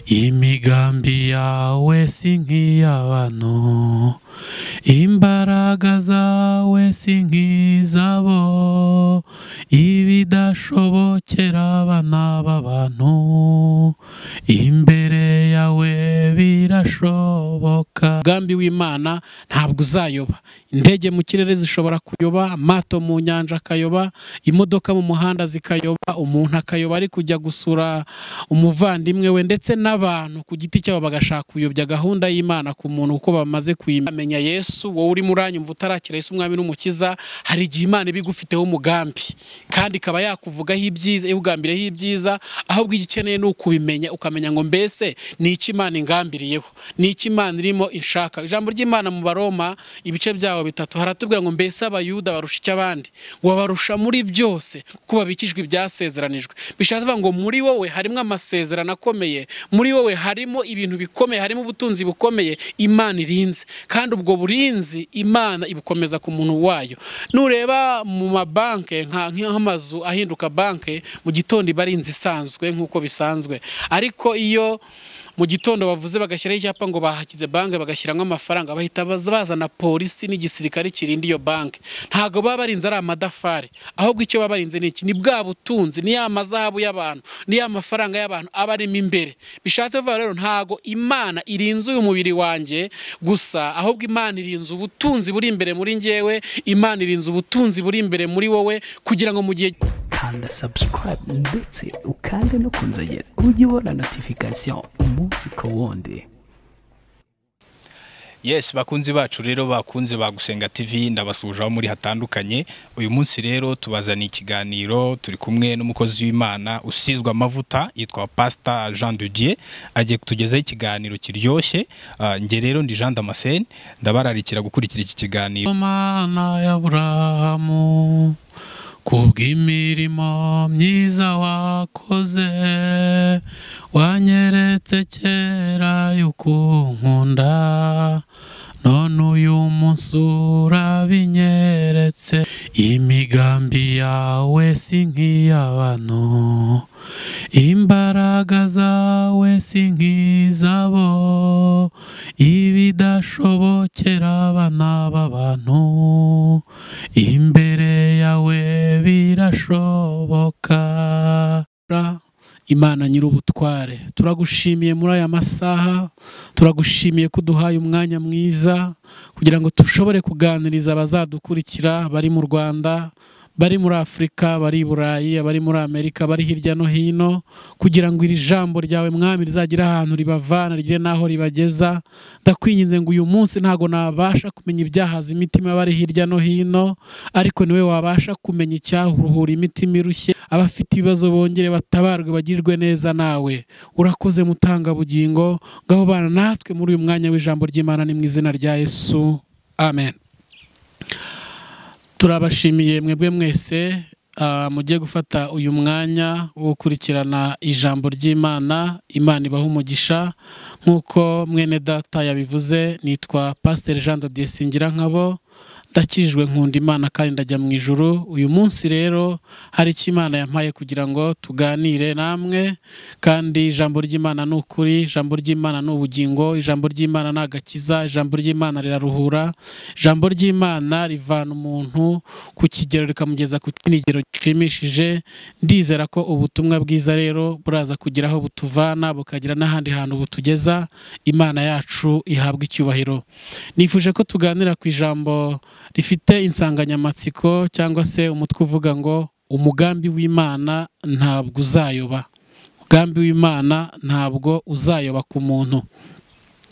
Imigambi yawe si nk'iy'abantu, imbaraga zawe si nk'izabo, ibidashobokera abana b'abantu imbere yawe birashoboka. Umugambi w'Imana ntabwo uzayoba. Indege mu kirere zishobora kuyoba, amato mu nyanja akayoba, imodoka mu muhanda zikayoba, umuntu akayoba ari kujya gusura umuvandimwe we, ndetse n'abantu ku giti cyabo bagashaka kuyobya gahunda y'Imana ku muntu kuko bamaze kuyimenya. Yesu, wowe uri muranyumva utarakira Yesu umwami n'umukiza, hari igihe Imana ibigufiteho umugambi kandi ikaba yakuvugaho ibyiza, ikugambireho ibyiza, ahubwo igikeneye ni ukubimenya, ukamenya ngo mbese ni iki Imana ingambiriyeho, ni iki Imana irimo inshaka. Ijambo ry'Imana mu Baroma ibice byabo 3 haratubwira ngo mbese Abayuda barusha icyo abandi, ngo babarusha muri byose kuko babikijwe ibyasezeranijwe. Bishatse kuvuga ngo muri wowe harimo amasezerano akomeye, muri wowe harimo ibintu bikomeye, harimo ubutunzi bukomeye Imana irinze, kandi ubwo burinzi Imana ibukomeza ku muntu wayo. Nureba mu mabanke nk'amazu ahinduka banke, mu gitondo iba ari inzu isanzwe nk'uko bisanzwe, ariko iyo mu gitondo bavuze bagashyiraho icyapa ngo bahakize banke, bagashyiramo amafaranga, bahita bazana polisi n'igisirikare kirinda iyo banke. Ntago baba barinze ari amadafari, ahubwo icyo baba barinze ni iki? Ni bwa butunzi, ni ya mazahabu y'abantu, ni ya mafaranga y'abantu aba arimo imbere. Bishatse kuvuga rero ntago Imana irinze uyu mubiri wanjye gusa, ahubwo Imana irinze ubutunzi buri imbere muri njyewe, Imana irinze ubutunzi buri imbere muri wowe, kugira ngo mu gihe kanda subscribe ndetse ukande no kunzogera ujye ubona notification umunsi ku wundi. Yes, bakunzi bacu rero, bakunze ba Gusenga TV, ndabasuhuje aho muri hatandukanye. Uyu munsi rero tubazaniye ikiganiro, turi kumwe n'umukozi w'Imana usizwe amavuta yitwa Pastor Jean de Dieu, agiye kutugezaho ikiganiro kiryoshye. Nge rero ndi Jean Damascene, ndabararikira gukurikira iki kiganiro. Imana ya Aburahamu, kubw'imirimo myiza wakoze, wanyeretse kera yuko unkunda, none uyu munsi urabinyeretse. Imigambi yawe si nk'iy'abantu, imbaraga zawe si nk'izabo, ibidashobokera abana b'abantu imbere yawe birashoboka. Imana nyir'ubutware, turagushimiye muri aya masaha, turagushimiye ko uduhaye umwanya mwiza kugira ngo dushobore kuganiriza abazadukurikira bari mu Rwanda, bari muri Afurika, bari i Burayi, abari muri Amerika, bari hirya no hino, kugira ngo iri jambo ryawe mwami rizagira ahantu ribavana, rigire naho ribageza. Ndakwinginze ngo uyu munsi ntago nabasha kumenya ibyahaza imitima bari hirya no hino, ariko niwe wabasha kumenya icyahuruhura imitima irushye, abafite ibibazo bongere batabarwe bagirirwe neza nawe. Urakoze mutanga bugingo, ngaho bana natwe muri uyu mwanya w'ijambo ry'Imana, ni mu izina rya Yesu, amen. Turabashimiye mwebwe mwese mugiye gufata uyu mwanya wo gukurikirana ijambo ry'Imana. Imana ibahe umugisha. Nk'uko mwene data yabivuze, nitwa Pastor Jean de Dieu Singirankabo, ndakijwe, nkunda Imana kandi ndajya mu ijuru. Uyu munsi rero hari icyo Imana yampaye kugira ngo tuganire namwe, kandi ijambo ry'Imana ni ukuri, ijambo ry'Imana ni ubugingo, ijambo ry'Imana ni agakiza, ijambo ry'Imana riraruhura, ijambo ry'Imana rivana umuntu ku kigero rikamugeza ku kigero gishimishije. Ndizera ko ubutumwa bwiza rero buraza kugira aho butuvana bukagira n'ahandi hantu butugeza. Imana yacu ihabwa icyubahiro. Nifuje ko tuganira ku ijambo rifite insanganyamatsiko cyangwa se umutwe uvuga ngo umugambi w'Imana ntabwo uzayoba. Umugambi w'Imana ntabwo uzayoba ku muntu.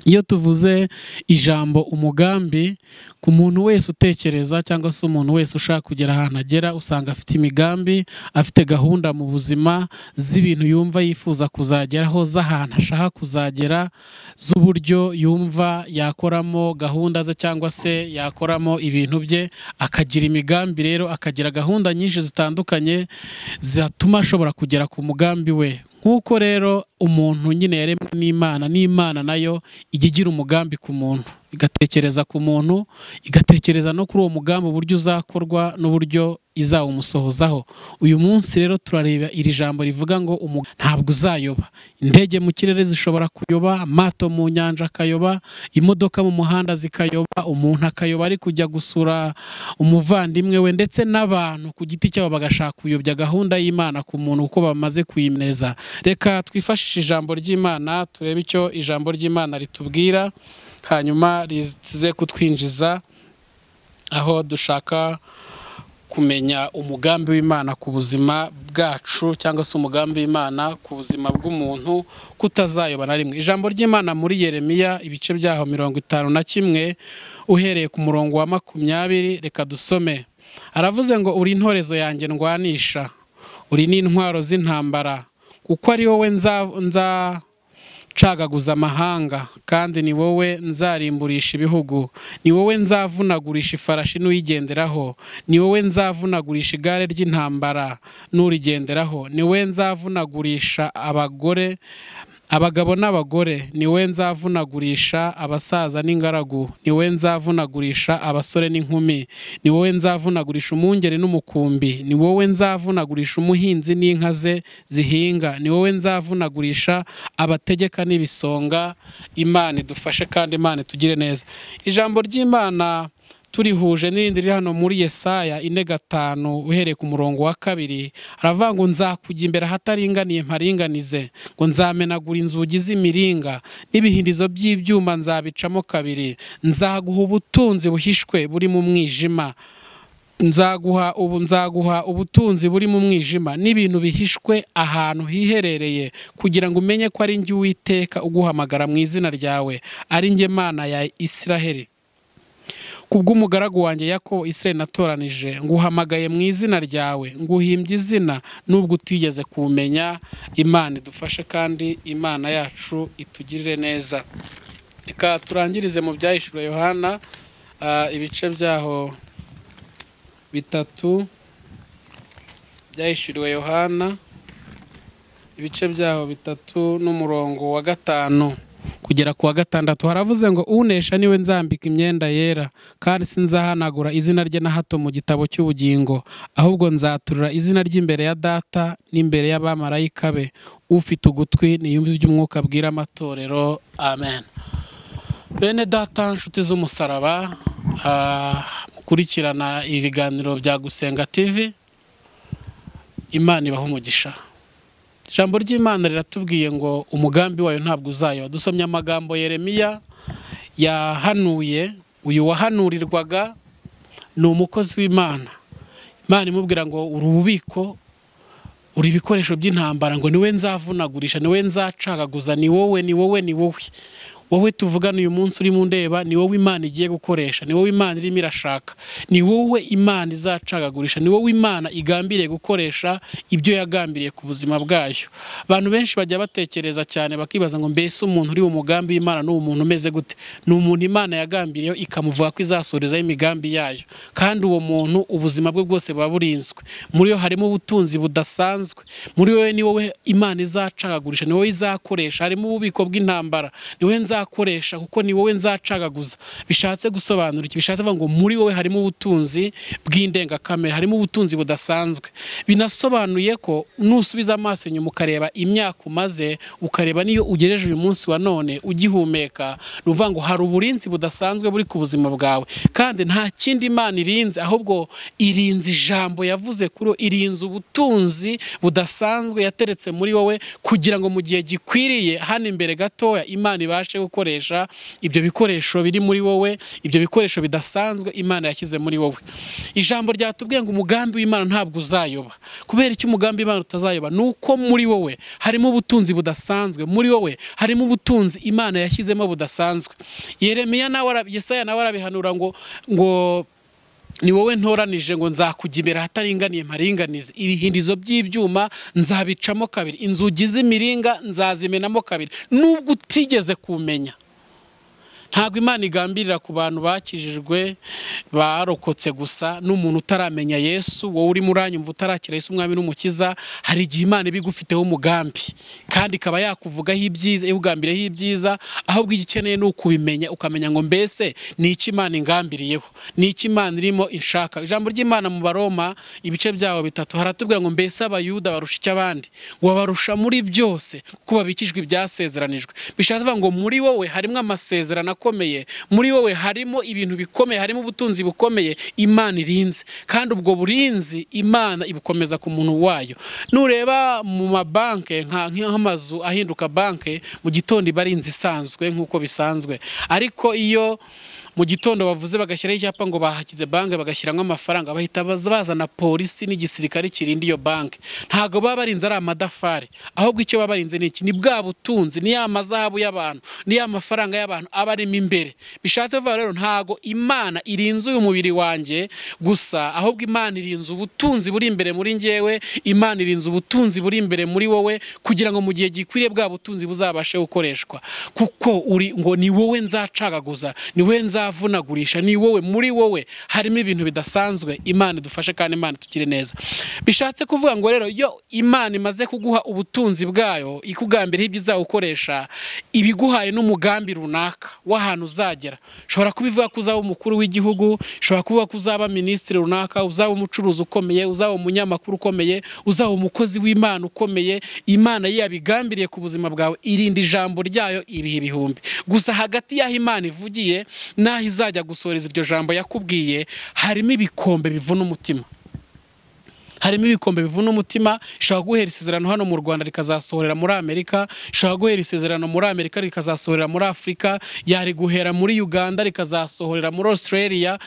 Iyo tuvuze ijambo umugambi, ku muntu wese utekereza cyangwa se umuntu wese ushaka kugera ahantu agera, usanga afite imigambi, afite gahunda mu buzima z'ibintu yumva yifuza kuzageraho, z'ahantu ashaka kuzagera, z'uburyo yumva yakoramo gahunda ze cyangwa se yakoramo ibintu bye, akagira imigambi rero, akagira gahunda nyinshi zitandukanye zatuma ashobora kugera ku mugambi we. Nkuko rero umuntu nyine yaremwe n'Imana, n'Imana nayo ijya igira umugambi ku muntu, igatekereza ku muntu, igatekereza no kuri uwo mugambi uburyo uzakorwa n'uburyo izawumusohozaho. Uyu munsi rero turareba iri jambo rivuga ngo ntabwo uzayoba. Indege mu kirere zishobora kuyoba, amato mu nyanja akayoba, imodoka mu muhanda zikayoba, umuntu akayoba ari kujya gusura umuvandimwe we, ndetse n'abantu ku giti cyabo bagashaka kuyobya gahunda y'Imana ku muntu kuko bamaze kuyineza. Reka twifashishe ijambo ry'Imana turebe icyo ijambo ry'Imana ritubwira, hanyuma rize kutwinjiza aho dushaka kumenya umugambi w'Imana ku buzima bwacu, cyangwa se umugambi w'Imana ku buzima bw'umuntu kutazayoba na rimwe. Ijambo ry'Imana muri Yeremiya ibice byaho 51 uhereye ku murongo wa 20, reka dusome. Aravuze ngo uri intorezo yanjye ndwanisha, uri n'intwaro z'intambara, kuko ari wowe nzacagaguza amahanga, kandi ni wowe nzarimburisha ibihugu, ni wowe nzavunagurisha ifarashi n'uyigenderaho, ni wowe nzavunagurisha igare ry'intambara n'urigenderaho, ni wowe nzavunagurisha abagore, abagabo n'abagore, ni wowe nzavunagurisha abasaza n'ingaragu, ni wowe nzavunagurisha abasore n'inkumi, ni wowe nzavunagurisha umwungeri n'umukumbi, ni wowe nzavunagurisha umuhinzi n'inka ze zihinga, ni wowe nzavunagurisha abategeka n'ibisonga. Imana idufashe kandi Imana itugire neza. Ijambo ry'Imana turihuje n'irindi riri hano muri Yesaya 4:5 uhereye ku murongo wa 2, aravuga ngo nzakujya imbere ahataringaniye mparinganize, ngo nzamenagura inzugi z'imiringa n'ibihindizo by'ibyuma nzabicamo kabiri, nzaguha ubutunzi buhishwe buri mu mwijima, nzaguha ubutunzi buri mu mwijima n'ibintu bihishwe ahantu hiherereye, kugira ngo umenye ko ari njye Uwiteka uguhamagara mu izina ryawe, ari njye Mana ya Isiraheli. Kubw'umugaragu wanjye Yakobo Isirayeli natoranije, nguhamagaye mu izina ryawe, nguhimbye izina nubwo utigeze kumenya. Imana idufashe kandi Imana yacu itugirire neza. Reka turangirize mu Byahishuriwe Yohana ibice byaho 3. Byahishuriwe Yohana ibice byaho 3 n'umurongo wa 5 kugera ku wa 6, haravuze ngo unesha niwe nzambika imyenda yera, kandi sinzahanagura izina rye na hato mu gitabo cy'ubugingo, ahubwo nzaturura izina ry'imbere ya Data n'imbere y'abamarayika be. Ufite ugutwi niyumve iby'umwuka abwira amatorero. Amen. Bene Data, nshuti z'umusaraba, mukurikirana ibiganiro bya Gusenga TV, Imana ibahe umugisha. Ijambo ry'Imana riratubwiye ngo umugambi wayo ntabwo uzayoba. Dusomye amagambo Yeremiya yahanuye. Uyu wahanurirwaga ni umukozi w'Imana. Imana imubwira ngo uri ububiko, uri ibikoresho by'intambara, ngo niwe nzavunagurisha, niwe nzacagaguza, ni wowe, ni wowe, ni wowe. Wowe tuvugana uyu munsi urimo ndeba, ni wowe Imana igiye gukoresha, ni wowe Imana irimo irashaka, ni wowe Imana izacagagurisha, ni wowe Imana igambiriye gukoresha ibyo yagambiriye ku buzima bwayo. Abantu benshi bajya batekereza cyane bakibaza ngo mbese umuntu uri umugambi w'Imana ni umuntu umeze gute? Ni umuntu Imana yagambiriye ikamuvuga ko izasorezaho imigambi yayo, kandi uwo muntu ubuzima bwe bwose buba burinzwe. Muri yo harimo ubutunzi budasanzwe, muri wowe ni wowe Imana izacagagurisha, ni wowe izakoresha, harimo ububiko bw'intambara, ni wowe nzakoresha kuko ni wowe nzacagaguza. Bishatse gusobanura iki? Bishatse kuvuga ngo muri wowe harimo ubutunzi bw'indengakamere, harimo ubutunzi budasanzwe. Binasobanuye ko nusubiza amaso inyuma ukareba imyaka umaze, ukareba niyo ugereje uyu munsi wa none ugihumeka, ni ukuvuga ngo hari uburinzi budasanzwe buri ku buzima bwawe, kandi nta kindi Imana irinze ahubwo irinze ijambo yavuze kuri irinze ubutunzi budasanzwe yateretse muri wowe, kugira ngo mu gihe gikwiriye hano imbere gatoya Imana ibashe gukoresha ibyo bikoresho biri muri wowe, ibyo bikoresho bidasanzwe Imana yashyize muri wowe. Ijambo ryatubwiye ngo umugambi w'Imana ntabwo uzayoba. Kubera icyo umugambi w'Imana utazayoba nuko muri wowe harimo ubutunzi budasanzwe, muri wowe harimo ubutunzi Imana yashyizemo budasanzwe. Yeremiya nawe, Yesaya nawe arabihanura ngo ni wowe ntoranije ngo nzakujya imbere ahataringaniye mparinganize, ibihindizo by'ibyuma nzabicamo kabiri, inzugi z'imiringa nzazimenamo kabiri, nubwo utigeze kumenya. Ntabwo Imana igambirira ku bantu bakijijwe barokotse gusa, n'umuntu utaramenya Yesu, wowe uri muranyumva utarakira Yesu umwami n'umukiza, hari igihe Imana ibigufiteho umugambi kandi ikaba yakuvugaho ibyiza, ikugambireho ibyiza, ahubwo igikeneye ni ukubimenya, ukamenya ngo mbese ni iki Imana ingambiriyeho, ni iki Imana irimo inshaka. Ijambo ry'Imana mu Baroma ibice byawo 3 haratubwira ngo mbese Abayuda barusha iki abandi? Ngo babarusha muri byose kuko babikijwe ibyasezeranijwe. Bishatse kuvuga ngo muri wowe harimo amasezerano akomeye, muri wowe harimo ibintu bikomeye, harimo ubutunzi bukomeye Imana irinze, kandi ubwo burinzi Imana ibukomeza ku muntu wayo. Nureba mu mabanke nk'amazu ahinduka banke mu gitondo ibarinzi isanzwe nk'uko bisanzwe, ariko iyo mu gitondo bavuze bagashyiraho icyapa ngo bahakize banke bagashyiramo amafaranga, bahita bazana polisi n'igisirikare kirinda iyo banke. Ntago baba barinze ari amadafari, ahubwo icyo baba barinze ni iki? Ni bwa butunzi, ni ya mazahabu y'abantu, ni ya mafaranga y'abantu aba arimo imbere. Bishatse kuvuga rero ntago Imana irinze uyu mubiri wanjye gusa, ahubwo Imana irinze ubutunzi buri imbere muri njyewe, Imana irinze ubutunzi buri imbere muri wowe, kugira ngo mu gihe gikwiriye bwa butunzi buzabashe gukoreshwa. Kuko uri ngo ni wowe nzacagaguza, ni wowe nzavunagurisha, ni wowe, muri wowe harimo ibintu bidasanzwe. Imana idufashe kandi Imana tugire neza. Bishatse kuvuga ngo rero iyo Imana imaze kuguha ubutunzi bwayo, ikugambira ibyo izawukoresha, ibiguhaye n'umugambi runaka w'ahantu uzagera. Ushobora kubivuga ko uzaba umukuru w'igihugu, ushobora kuvuga ko uzaba minisitiri runaka, uzaba umucuruzi ukomeye, uzaba umunyamakuru ukomeye, uzaba umukozi w'Imana ukomeye. Imana yabigambiriye ku buzima bwawe, irinda ijambo ryayo ibihe ibihumbi. Gusa hagati y'aho Imana ivugiye naho izajya gusoreza iryo jambo yakubwiye, harimo ibikombe bivuna umutima. Harimo ibikombe bivuna umutima. Ishobora guhera isezerano hano mu Rwanda rikazasohorera muri Amerika, ishobora guhera isezerano muri Amerika rikazasohorera muri Afurika, yari guhera muri Uganda rikazasohorera muri Australia.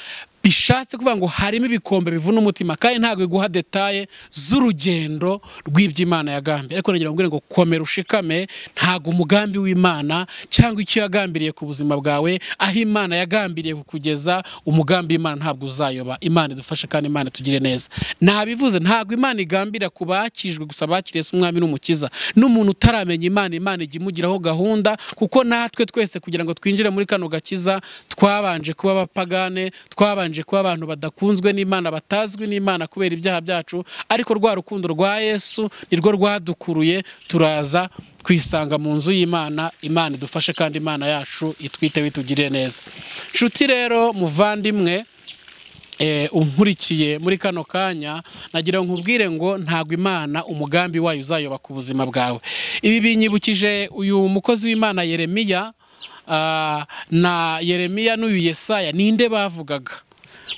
Bishatse kuvuga ngo harimo ibikombe bivuna umutima, kandi ntabwo iguha detaye z'urugendo rw'iby'Imana yagambiriye. Ariko nagira ngo komera ushikame, ntabwo umugambi w'Imana cyangwa icyo yagambiriye ku buzima bwawe, aho Imana yagambiriye kukugeza, umugambi w'Imana ntabwo uzayoba. Imana idufashe kandi Imana tugire neza. Nabivuze, ntabwo Imana igambira ku bakijwe gusa, bakiriye Yesu umwami n'umukiza. N'umuntu utaramenya Imana, Imana ijya imugiraho gahunda, kuko natwe twese kugira ngo twinjire muri kano gakiza twabanje kuba abapagane, twabanje kuba abantu badakunzwe n'Imana, batazwi n'Imana kubera ibyaha byacu, ariko rwa rukundo rwa Yesu nirwo rwadukuruye turaza kwisanga mu nzu y'Imana. Imana idufashe kandi Imana yacu itwite bitugirire neza. Nshuti rero muvandimwe unkurikiye muri kano kanya, nagira nkubwire ngo ntago Imana umugambi wayo uzayoba ku buzima bwawe. Ibi binyibukije uyu mukozi w'Imana Yeremiya, na Yeremiya n'uyu Yesaya ninde bavugaga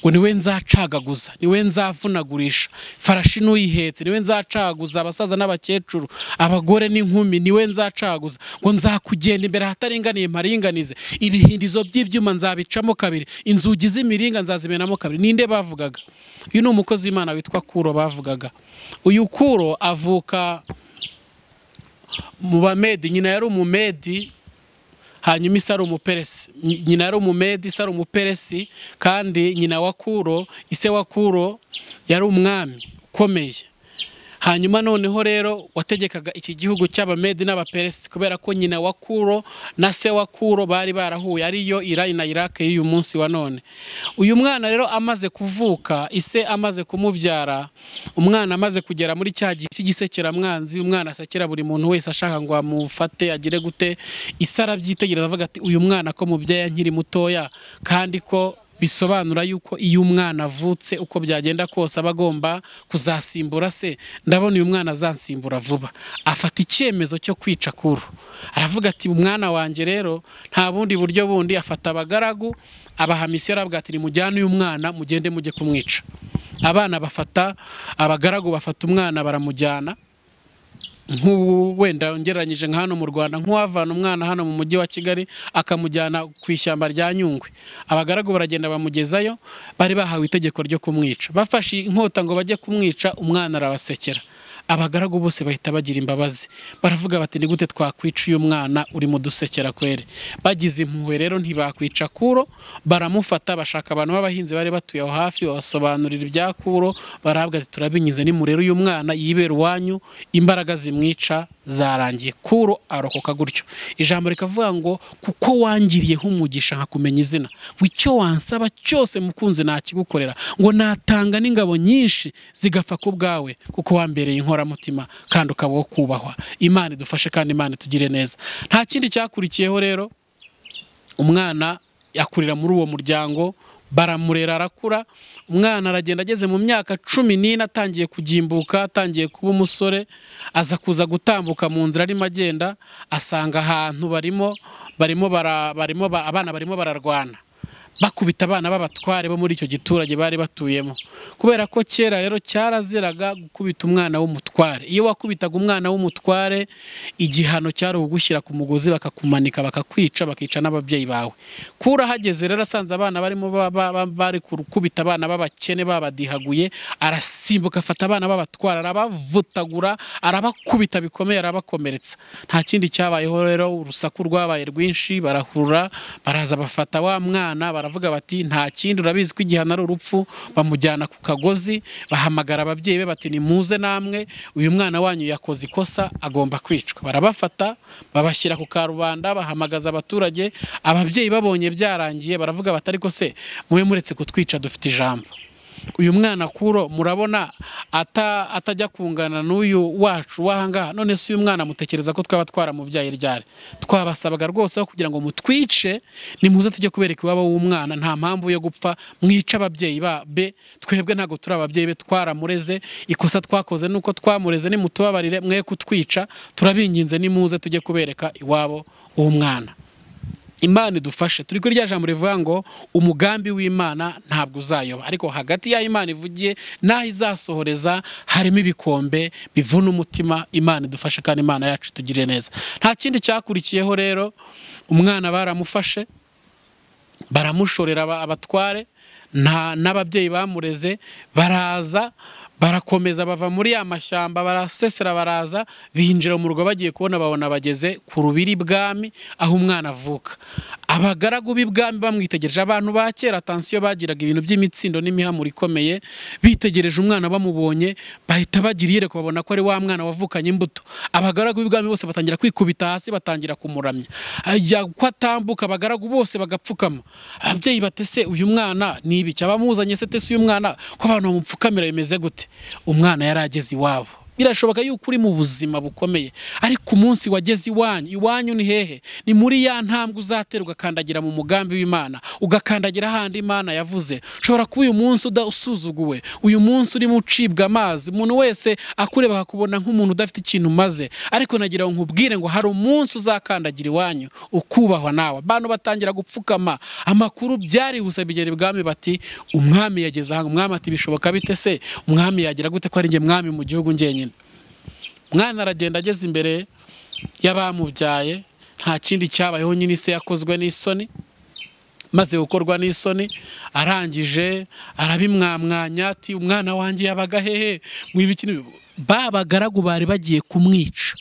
ngo niwe nzacagaguza, niwe nzavunagurisha farashi n'uyihetse, niwe nzacaguza abasaza n'abakecuru, abagore n'inkumi, niwe nzacaguza, ngo nzakugenda imbere ahataringaniye mparinganize, ibihindizo by'ibyuma nzabicamo kabiri, inzugi z'imiringa nzazimenamo kabiri. Ninde bavugaga? Uyu ni umukozi w'Imana witwa Kuro bavugaga. Uyu Kuro avuka mu Bamedi, nyina yari umumedi, hanyuma ise ari umuperesi. Nyina yari umumedi, ise ari umuperesi, kandi nyina wa Kuro, ise wa Kuro yari umwami ukomeye. Hanyuma noneho rero wategekaga iki gihugu cy'Abamedi n'Abaperesi, kubera ko nyina wa Kuro na se wa Kuro bari barahuye, ariyo Irani na Iraq y'uyu munsi wa none. Uyu mwana rero amaze kuvuka, ise amaze kumubyara, umwana amaze kugera muri cya gihe cy'igisekeramwanzi, umwana asekera buri muntu wese ashaka ngo amufate agire gute, ise arabyitegereza avuga ati uyu mwana ko mubyaye nkiri mutoya, kandi ko bisobanura yuko iyo umwana avutse uko byagenda kose aba agomba kuzasimbura se, ndabona uyu mwana azansimbura vuba. Afata icyemezo cyo kwica Kuro, aravuga ati umwana wanjye rero nta bundi buryo bundi. Afata abagaragu abaha misiyo, aravuga ati nimujyane uyu mwana mugende mujye kumwica. Abana bafata abagaragu bafata umwana baramujyana. Nk'ubu wenda ngereranyije nka hano mu Rwanda, nk'uwavana umwana hano mu mujyi wa Kigali akamujyana ku ishyamba rya Nyungwe, abagaragu baragenda bamugezayo, bari bahawe itegeko ryo kumwica. Bafashe inkota ngo bajye kumwica, umwana arabasekera. Abagaragu bose bahita bagira imbabazi, baravuga bati ni gute twakwica uyu mwana uri mu dusekera kwere. Bagize impuhwe rero ntibakwica Kuro, baramufata bashaka abantu b'abahinzi bari batuye aho hafi, babasobanurira ibya Kuro, barahabwa ati turabinyize nimurero uyu mwana yibera uwanyu, imbaraga zimwica zarangiye. Kuro arokoka gutyo. Ijambo rikavuga ngo kuko wangiriyeho umugisha nkakumenya izina, icyo wansaba cyose mukunzi nakigukorera, ngo natanga n'ingabo nyinshi zigapfa ku bwawe, kuko wambereye inkoramutima kandi ukaba wo kubahwa. Imana idufashe kandi Imana itugire neza. Nta kindi cyakurikiyeho rero, umwana yakurira muri uwo muryango, baramurera arakura. Umwana aragenda ageze mu myaka 14 atangiye kugimbuka, atangiye kuba umusore, aza kuza gutambuka mu nzira arimo agenda, asanga ahantu barimo abana barimo bararwana, bakubita abana b'abatware bo muri icyo giturage bari batuyemo. Kubera ko kera rero cyaraziraga gukubita umwana w'umutware. Iyo wakubitaga umwana w'umutware, igihano cyari ugushyira ku mugozi bakakumanika, bakakwica, bakica n'ababyeyi bawe. Kura hageze rero asanze abana barimo bari gukubita abana b'abakene babadihaguye, arasimbuka afata abana b'abatware arabavutagura, arabakubita bikomeye, arabakomeretsa. Nta kindi cyabayeho rero, urusaku rwabaye rwinshi, barahurura, baraza bafata wa mwana, baravuga bati nta kindi, urabizi ko igihano ari urupfu. Bamujyana ku kagozi, bahamagara ababyeyi be bati nimuze namwe, uyu mwana wanyu yakoze ikosa agomba kwicwa. Barabafata babashyira ku karubanda, bahamagaza abaturage. Ababyeyi babonye byarangiye baravuga bati ariko se mube muretse kutwica, dufite ijambo. Uyu mwana Kuro murabona atajya kungana n'uyu wacu wahangaha, none se uyu mwana mutekereza ko twaba twaramubyaye ryari? Twabasabaga rwose kugira ngo mutwice, nimuze tujye kubereka iwabo w'umwana, nta mpamvu yo gupfa, mwica ababyeyi be, twebwe ntago turi ababyeyi be, twaramureze, ikosa twakoze nuko twamureze, nimutubabarire mwe kutwica, turabinginze nimuze tujye kubereka iwabo w'umwana. Imana idufashe. Turi kuri rya jambo rivuga ngo umugambi w'Imana ntabwo uzayoba, ariko hagati ya Imana ivugiye naho izasohoreza harimo ibikombe bivuna umutima. Imana idufashe kandi Imana yacu tugire neza. Nta kindi cyakurikiyeho rero, umwana baramufashe baramushorera abatware n'ababyeyi bamureze, baraza barakomeza bava muri ya mashyamba, barasesera, baraza binjira mu rugo, bagiye kubona babona bageze ku rubiri bwami aho umwana avuka. Abagaragu b'ibwami bamwitegereje, abantu ba kera tansiyo bagiraga ibintu by'imitsindo n'imihamuro ikomeye, bitegereje umwana bamubonye bahita bagira iyereko, babona ko ari wa mwana wavukanye imbuto. Abagaragu b'ibwami bose batangira kwikubita hasi, batangira kumuramya, ajya uko atambuka abagaragu bose bagapfukama. Ababyeyi batese uyu mwana ni ibiki abamuzanye se tese uyu mwana ko abantu bamupfukamira bimeze gute? Umwana yarageze iwabo. Birashoboka yuko uri mu buzima bukomeye, ariko umunsi wageze iwanyu, iwanyu ni hehe? Ni muri ya ntambwe uzatera ugakandagira mu mugambi w'Imana, ugakandagira handi Imana yavuze. Ushobora kuba uyu munsi usuzuguwe, uyu munsi urimo ucibwa amazi, umuntu wese akureba akakubona nk'umuntu udafite ikintu umaze, ariko nagira ngo nkubwire ngo hari umunsi uzakandagira iwanyu ukubahwa nawe. Abantu batangira gupfukama, amakuru byarihuse bigera ibwami bati umwami yageze aha. Umwami ati bishoboka bite se? Umwami yagira gute ko ari nge mwami mu gihugu ngenyine? Umwana aragenda ageze imbere y'abamubyaye, nta kindi cyabayeho, nyine se yakozwe n'isoni, maze gukorwa n'isoni arangije arabimwamwanya ati umwana wanjye yabaga hehe? Mwibiki babagaragu bari bagiye kumwica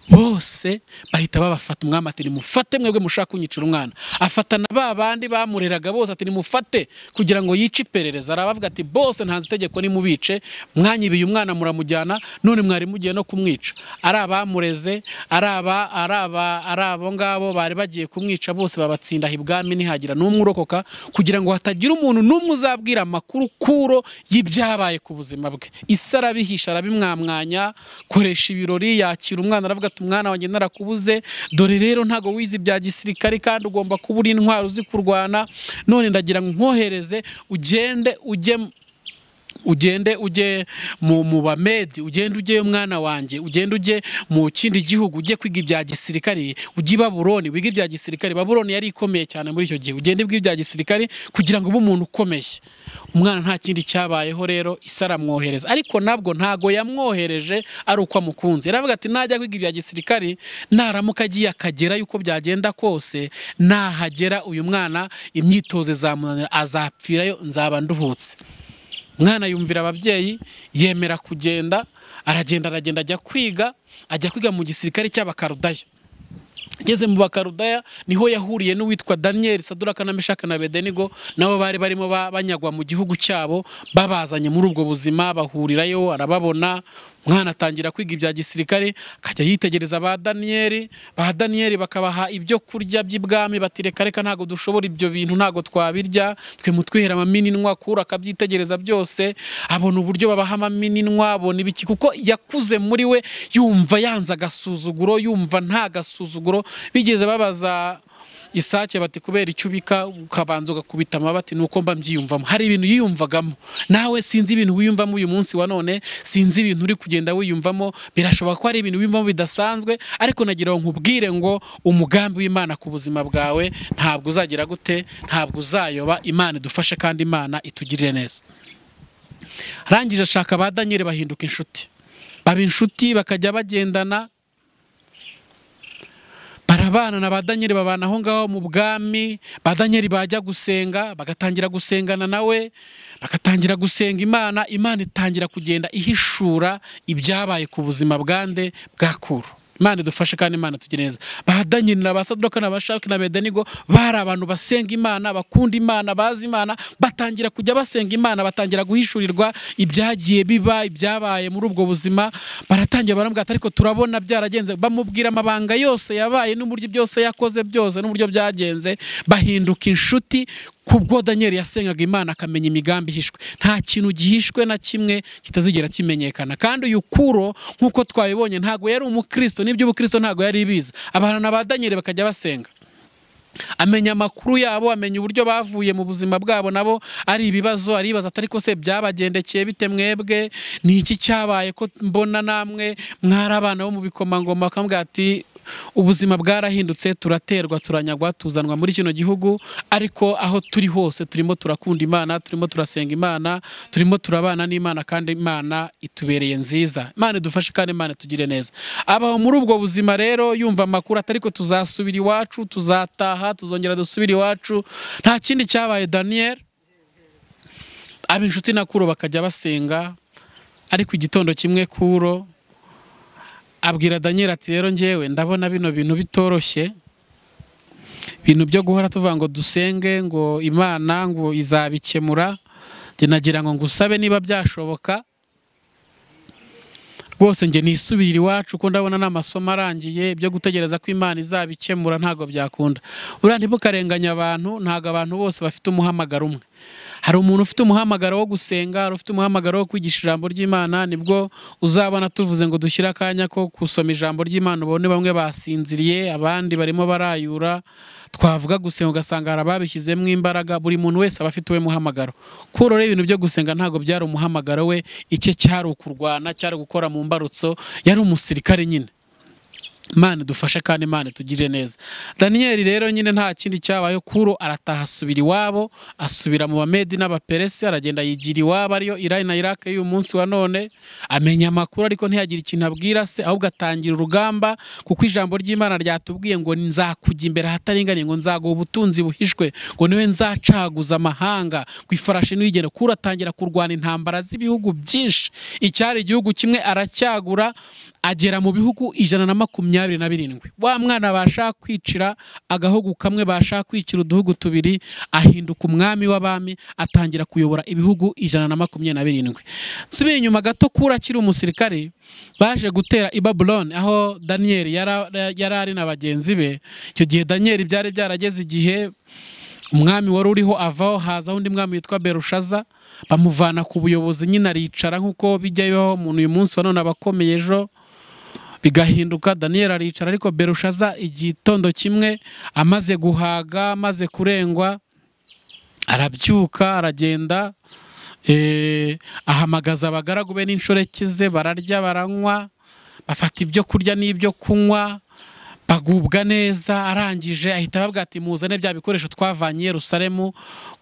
bose bahita babafata. Umwami ati nimufate mwebwe mushaka kunyicira umwana. Afata na babandi bamureraga bose ati nimufate kugira ngo yice iperereza. Arabavuga ati bose ntanze itegeko nimubice, mwanyibiye umwana muramujyana, none mwari mugiye no kumwica. Ari abamureze, ari abo ngabo bari bagiye kumwica bose babatsinda ibwami, ntihagira n'umwe urokoka, kugira ngo hatagira umuntu n'umwe uzabwira amakuru Kuro y'ibyabaye ku buzima bwe. Isi arabihisha, arabimwamwanya, koresha ibirori, yakira umwana aravuga ati umwana wanjye narakubuze, dore rero ntago wize ibya gisirikare kandi ugomba kuba uri intwaro uzi kurwana, none ndagira ngo nkohereze ugende ujye mu bamedi, ugende ujye umwana wanjye, ugende ujye mu kindi gihugu, ujye kwiga ibya gisirikare, ujye i Babuloni wiga ibya gisirikare. Babuloni yari ikomeye cyane muri icyo gihe, ugende wiga ibya gisirikare kugira ngo ube umuntu ukomeye. Umwana nta kindi cyabayeho rero, isi aramwohereza, ariko nabwo ntago yamwohereje ari uko amukunze. Yaravuga ati najya kwiga ibya gisirikare, naramuka agiye akagera yuko byagenda kose, nahagera uyu mwana imyitozo izamunanira, azapfirayo, nzaba nduhutse. Umwana yumvira ababyeyi, yemera kugenda, aragenda ajya kwiga, ajya kwiga mu gisirikare cy'Abakarudaya. Ageze mu Bakarudaya niho yahuriye n'uwitwa Daniel, Saduraka na Meshaka na Abednego, nabo bari barimo banyagwa mu gihugu cyabo, babazanye muri ubwo buzima, bahurirayo arababona. Umwana atangira kwiga ibya gisirikare, akajya yitegereza ba Daniyeli, ba Daniyeli bakabaha ibyo kurya by'ibwami, bati reka reka ntago dushobora ibyo bintu, ntago twabirya, twe mutwihera amamininwa. Kuro akabyitegereza byose, abona uburyo babaha amamininwa, abona ibiki, kuko yakuze muri we yumva yanze agasuzuguro, yumva nta gasuzuguro. Bigeze babaza Isake bati kubera icyo ubika ukabanza ugakubita amabati, nuko mba mbyiyumvamo. Hari ibintu yiyumvagamo, nawe sinzi ibintu wiyumvamo uyu munsi wa none, sinzi ibintu uri kugenda wiyumvamo, birashoboka ko hari ibintu wiyumvamo bidasanzwe, ariko nagira ngo nkubwire ngo umugambi w'Imana ku buzima bwawe ntabwo uzagira gute, ntabwo uzayoba. Imana idufashe kandi Imana itugirire neza. Arangije ashaka ba Daniel bahinduka inshuti, baba inshuti, bakajya bagendana, barabana na ba Daniel, babana aho ngaho mu bwami. Ba Daniel bajya gusenga bagatangira gusengana nawe, bagatangira gusenga Imana. Imana itangira kugenda ihishura ibyabaye ku buzima bwande bwa Kuro. Imana idufashe kandi Imana itugire neza. Ba Daniel na ba Sadoka na ba Shaki na Abednego bari abantu basenga Imana, bakunda Imana, bazi Imana, batangira kujya basenga Imana, batangira guhishurirwa ibyagiye biba, ibyabaye muri ubwo buzima. Baratangira baramubwira ati ariko turabona byaragenze, bamubwira amabanga yose yabaye n'uburyo byose yakoze byose n'uburyo byagenze, bahinduka inshuti. Kubwo Daniel yasengaga Imana akamenya imigambi ihishwe. Nta kintu gihishwe na kimwe kitazigera kimenyekana. Kandi uyu Kuro nkuko twabibonye ntago yari umukristo, n'iby'ubukristo ntago yari ibizi. Abantu na ba Daniel bakajya basenga, amenya amakuru yabo, amenya uburyo bavuye mu buzima bwabo nabo ari ibibazo, aribaza atari ko se byabagendekeye bite mwebwe, ni iki cyabaye ko mbona namwe mwari abana bo mu bikomangoma? Bakamubwira ati ubuzima bwarahindutse, turaterwa, turanyagwa, tuzanwa muri kino gihugu, ariko aho turi hose turimo turakunda Imana, turimo turasenga Imana, turimo turabana n'Imana, kandi Imana itubereye nziza. Imana idufashe kandi Imana itugire neza. Abaho muri ubwo buzima rero yumva amakuru atari ko tuzasubira iwacu, tuzataha, tuzongera dusubira iwacu. Nta kindi cyabaye. Daniel aba inshuti na Kuro bakajya basenga, ariko igitondo kimwe Kuro abwira Daniel ati rero njyewe ndabona bino bintu bitoroshye, ibintu byo guhora tuvuga ngo dusenge ngo Imana ngo izabikemura, njye nagira ngo ngusabe niba byashoboka rwose njye nisubirire iwacu, ko ndabona n'amasomo arangiye, ibyo gutegereza ko Imana izabikemura ntago byakunda. Uriya ntibukarenganya abantu, ntago abantu bose bafite umuhamagaro umwe. Hari umuntu ufite umuhamagaro wo gusenga, hari ufite umuhamagaro wo kwigisha ijambo ry'Imana. Nibwo uzabona tuvuze ngo dushyire akanya ko gusoma ijambo ry'Imana, ubone bamwe basinziriye, abandi barimo barayura. Twavuga gusenga ugasanga hari ababishyizemo imbaraga. Buri muntu wese aba afite uwe muhamagaro. Kuro rero ibintu byo gusenga ntago byari umuhamagaro we, icye cyari ukurwana, cyari gukora mu mbarutso, yari umusirikare nyine. Imana idufashe kandi Imana itugirire neza. Daniel rero nyine nta kindi cyabaye, Kuro arataha asubira iwabo, asubira mu Bamedi n'Abaperesi, aragenda yigira iwabo ariyo Irani na Iraq y'uyu munsi wa none. Amenya amakuru ariko ntiyagira ikintu abwira se, ahubwo atangira urugamba, kuko ijambo ry'Imana ryatubwiye ngo nzakujya imbere ahataringaniye, ngo nzaguha ubutunzi buhishwe, ngo niwe nzacaguza amahanga ku ifarashi n'uyigenda. Kuro atangira kurwana intambara z'ibihugu byinshi, icyari igihugu kimwe aracyagura, agera mu bihugu 127. Wa mwana bashaka kwicira agahugu kamwe, bashaka kwicira uduhugu tubiri, ahinduka umwami w'abami, atangira kuyobora ibihugu 127. Nsubiye inyuma gato, Kuro akiri umusirikare baje gutera i Babylon aho Daniel yari ari na bagenzi be. Icyo gihe Daniel byari byarageze igihe umwami wari uriho avaho, haza undi mwami witwa Berushaza, bamuvana ku buyobozi nyine aricara nkuko bijya bibaho umuntu uyu munsi wa none abakomeye ejo bigahinduka. Daniel aricara, ariko Berushaza igitondo kimwe amaze guhaga, amaze kurengwa, arabyuka aragenda, ahamagaza abagaragu be n'inshoreke ze, bararya baranywa, bafata ibyo kurya n'ibyo kunywa, bagubwa neza. Arangije ahita ababwira ati muzane bya bikoresho twavanye i Yerusalemu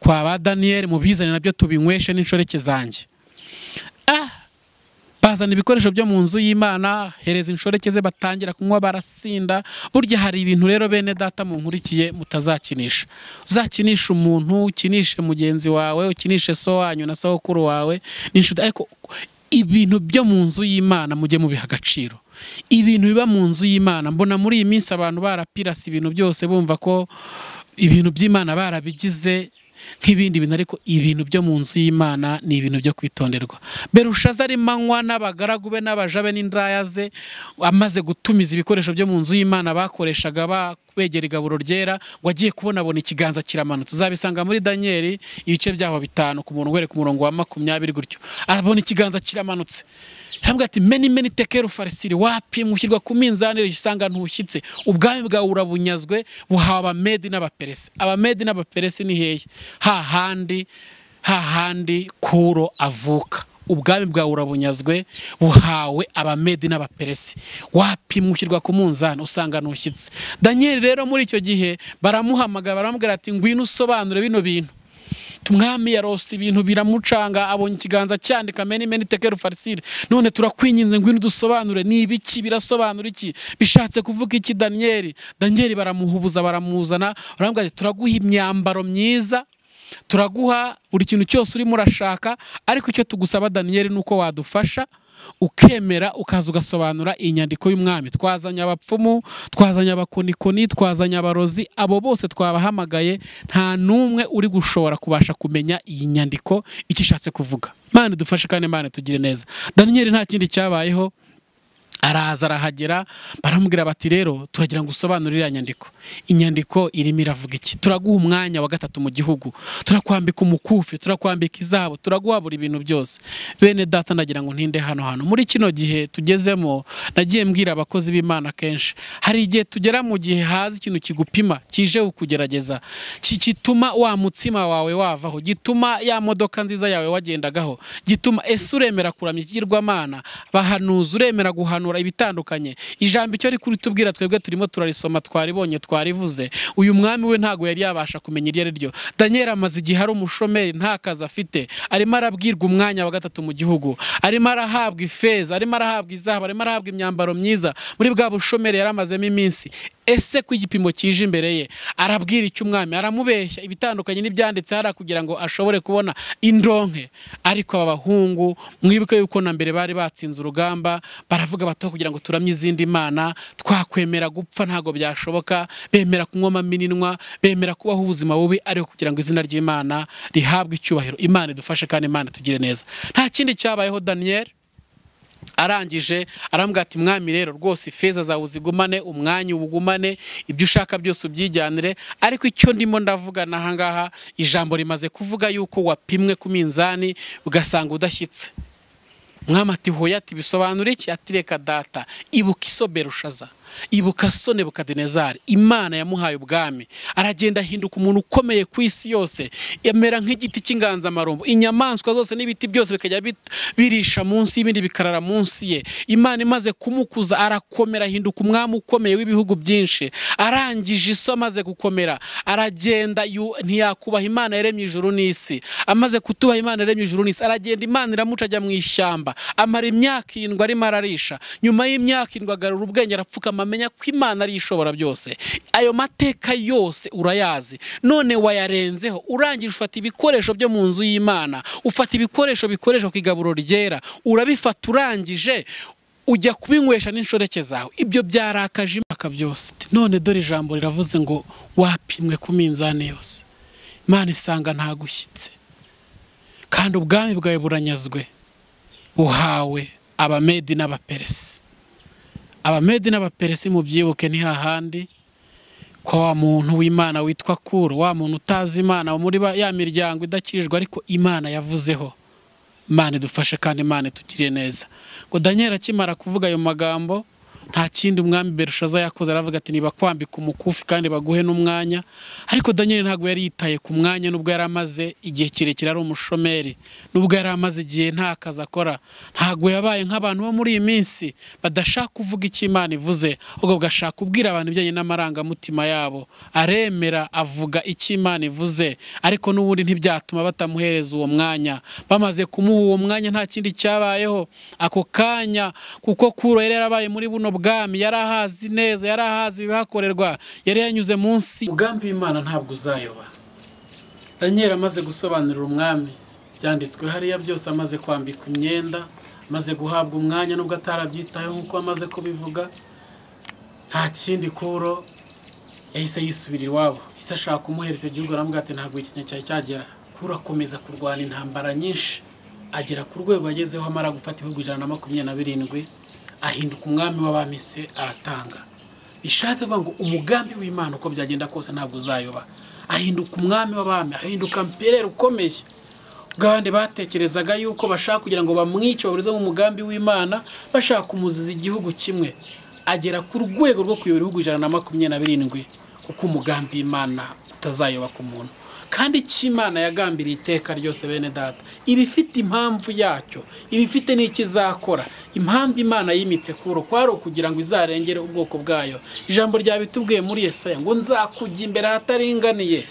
kwa ba Daniel, mubizane nabyo tubinyweshe n'inshoreke zanjye. Bazana ibikoresho byo mu nzu y'Imana, hereza inshoreke ze, batangira kunywa barasinda. Burya hari ibintu rero bene data munkurikiye mutazakinisha. Uzakinisha umuntu, ukinishe mugenzi wawe, ukinishe so wanyu na sokuru wawe n'inshuti, ariko ibintu byo mu nzu y'Imana mujye mubiha agaciro. Ibintu biba mu nzu y'Imana, mbona muri iyi minsi abantu barapirasi ibintu byose, bumva ko ibintu by'Imana barabigize. nk'ibindi bintu, ariko ibintu byo mu nzu y'Imana ni ibintu byo kwitonderwa. Berushaza arimo anywa n'abagaragu be n'abaja be n'indaya ze, amaze gutumiza ibikoresho byo mu nzu y'Imana bakoreshaga begera igaburo ryera, ngo agiye kubona abona ikiganza kiramanutse. Uzabisanga muri Daniel ibice byaho 5 ku murongo ku murongo wa 20 gutyo. Abona ikiganza kiramanutse, arambwira ati meni meni tekeru farisiri, wapimwe ushyirwa ku minzani usanga ntushyitse, ubwami bwawe urabunyazwe buhawe Abamedi n'Abaperesi. Abamedi n'Abaperesi ni hehe? Hahandi Kuro avuka. Ubwami bwawe urabunyazwe buhawe Abamedi n'Abaperesi, wapimwe ushyirwa ku munzani usanga ntushyitse. Daniel rero muri icyo gihe baramuhamagara baramubwira ati ngwino usobanure bino bintu. Umwami yarose ibintu biramucanga, abonye ikiganza cyandika meni meni tekeru farisiri, none turakwinginze ngwino dusobanure ni ibiki, birasobanura iki, bishatse kuvuga iki? Daniel baramuhubuza baramuzana, baramubwira ati turaguha imyambaro myiza, turaguha buri kintu cyose urimo urashaka, ariko icyo tugusaba Daniel nuko wadufasha ukemera ukaza ugasobanura inyandiko y'umwami. Twazanye abapfumu, twazanye abakonikoni, twazanye abarozi, abo bose twabahamagaye, nta numwe uri gushobora kubasha kumenya iyi nyandiko icyo ishatse kuvuga. Imana idufashe kandi Imana tugire neza. Daniel nta kindi cyabayeho, araza arahagera, baramubwira bati rero turagira ngo usobanure iriya nyandiko, inyandiko irimo iravuga iki, turaguha umwanya wa 3 mu gihugu, turakwambika umukufi, turakwambika izahabu, turaguha buri bintu byose. Bene data ndagira ngo ntinde hano hano muri kino gihe tugezemo. Nagiye mbwira abakozi b'Imana kenshi, hari igihe tugera mu gihe haza ikintu kigupima kije kukugerageza, gituma wa mutsima wawe wavaho, gituma ya modoka nziza yawe wagendagaho, gituma ese uremera kuramya ikigirwamana, bahanuza uremera guhanura ibitandukanye. Ijambo icyo rikuri tubwira twebwe turimo turarisoma, twaribonye, twarivuze. Uyu mwami we ntago yari yabasha kumenya iryo ari ryo. Daniel amaze igihe ari umushomeri, nta kazi afite, arimo arabwirwa umwanya wa 3 mu gihugu, arimo arahabwa ifeza, arimo arahabwa izahabu, arimo arahabwa imyambaro myiza. Muri bwa bushomeri yaramazemo iminsi. Ese ku igipimo kije imbere ye arabwira icyo umwami, aramubeshya ibitandukanye n'ibyanditse hara kugira ngo ashobore kubona indonke. Ariko aba bahungu mwibuke yuko na mbere bari batsinze urugamba, baravuga bato kugira ngo turamye izindi mana, twakwemera gupfa ntago byashoboka, bemera kunywa amaminwa, bemera kubaho ubuzima bubi, ariko kugira ngo izina ry'Imana rihabwe icyubahiro. Imana idufashe kandi Imana tugire neza. Nta kindi cyabayeho, Daniel arangije arambwira ati mwami rero rwose ifeza zawe uzigumane, umwanya ubugumane, ibyo ushaka byose ubyijyanire, ariko icyo ndimo ndavuga nahangaha, ijambo rimaze kuvuga yuko wapimwe ku minzani ugasanga udashyitse. Mwami ati hoya, ati bisobanura iki? Ati reka data, ibuka iso Berushaza, ibuka so Nebukadinezari, Imana yamuhaye ubwami, aragenda ahinduka umuntu ukomeye ku isi yose, yamera nk'igiti cy'inganzamarumbo, inyamaswa zose n'ibiti byose bikajya birisha munsi y'ibindi bikarara munsi ye. Imana imaze kumukuza arakomera, ahinduka umwami ukomeye w'ibihugu byinshi. Arangije iso amaze gukomera aragenda, ntiyakubaha Imana yaremye ijuru n'isi. Amaze kutubaha Imana yaremye ijuru n'isi, aragenda Imana iramuca ajya mu ishyamba, amara imyaka 7 arimo ararisha. Nyuma y'imyaka 7 agarura ubwenge, arapfukama, amenya ko Imana ari ishobora byose. Ayo mateka yose urayazi, none wayarenzeho, urangije ufata ibikoresho byo mu nzu y'Imana, ufata ibikoresho bikoreshwa ku igaburo ryera, urabifata, urangije ujya kubinywesha n'inshoreke zawe. Ibyo byarakaje imaka byose. None dore ijambo riravuze ngo wapimwe ku minzani yose, Imana isanga ntagushyitse, kandi ubwami bwawe buranyazwe, buhawe Abamedi n'Abaperesi. Abamedi n'Abaperesi mubyibuke ni hahandi kwa wa muntu w'Imana witwa Kuro, wa muntu utazi Imana, muri ya miryango idakirijwe, ariko Imana yavuzeho. Imana idufashe kandi Imana itugirire neza. Ngo Daniel akimara kuvuga ayo magambo, nta kindi umwami Berushaza yakoze, aravuga ati niba kwambika umukufi kandi baguhe n'umwanya. Ariko Daniel ntago yari yitaye ku mwanya, nubwo yari amaze igihe kirekire ari umushomeri, nubwo yari amaze igihe nta kazi akora. Ntago yabaye nk'abantu bo muri iyi minsi badashaka kuvuga icyo Imana ivuze, ahubwo bagashaka kubwira abantu ibijyanye n'amarangamutima yabo. Aremera avuga icyo Imana ivuze, ariko n'ubundi ntibyatuma batamuhereza uwo mwanya. Bamaze kumuha uwo mwanya nta kindi cyabayeho ako kanya, kuko Kuro yari yarabaye muri buno bwami, yarahazi neza, yarahazi ibihakorerwa, yari yanyuze munsi. Umugambi w'Imana ntabwo uzayoba. Daniel amaze gusobanurira umwami byanditswe hariya byose, amaze kwambika imyenda, amaze guhabwa umwanya nubwo atarabyitayeho nkuko amaze kubivuga, nta kindi Kuro Yahise yisubira iwabo. Ise ashaka kumuhera icyo gihugu, aramubwira ati ntabwo ikinya cyawe cyagera. Kuro akomeza kurwana intambara nyinshi, agera ku rwego agezeho amara gufata ibihugu 127, ahinduka umwami w'abamise, aratanga. Bishatse kuvuga ngo umugambi w'Imana uko byagenda kose ntabwo uzayoba. Ahinduka umwami w'abami, ahinduka mperere ukomeye. Bw'abandi batekerezaga yuko bashaka kugira ngo bamwice baburize mu mugambi w'Imana, bashaka kumuziza igihugu kimwe, agera ku rwego rwo kuyobora ibihugu 127, kuko umugambi w'Imana utazayoba ku muntu. Kandi icyo Imana yagambiriye iteka ryose bene data, ibifite impamvu yacyo, ibifite n'ikizakora. Impamvu Imana yimitse Kuro kwari ukugira ngo izarengere ubwoko bwayo. Ijambo ryabitubwiye muri Yesaya ngo nzakujya imbere ahataringaniye,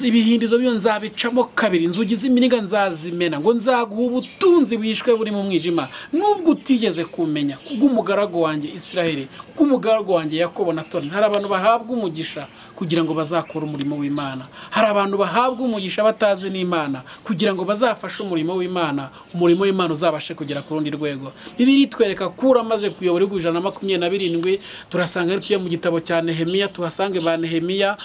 ibihindizo byo nzabicamo kabiri, inzugi z'iminiga nzazimena, ngo nzaguha ubutunzi bwishwe buri mu mwijima nubwo utigeze kumenya, kubw'umugaragu wanjye Isiraheli, kubw'umugaragu wanjye Yakobo na Toni. Hari abantu bahabwa umugisha kugira ngo bazakore umurimo w'Imana. Hari abantu bahabwa umugisha batazi n'Imana kugira ngo bazafashe umurimo w'Imana, umurimo w'Imana uzabashe kugera ku rundi rwego. Bibiliya itwereka Kuro amaze kuyobora ibihugu 127. Turasanga tuye mu gitabo cya Nehemiya, tuhasange ba Nehemiya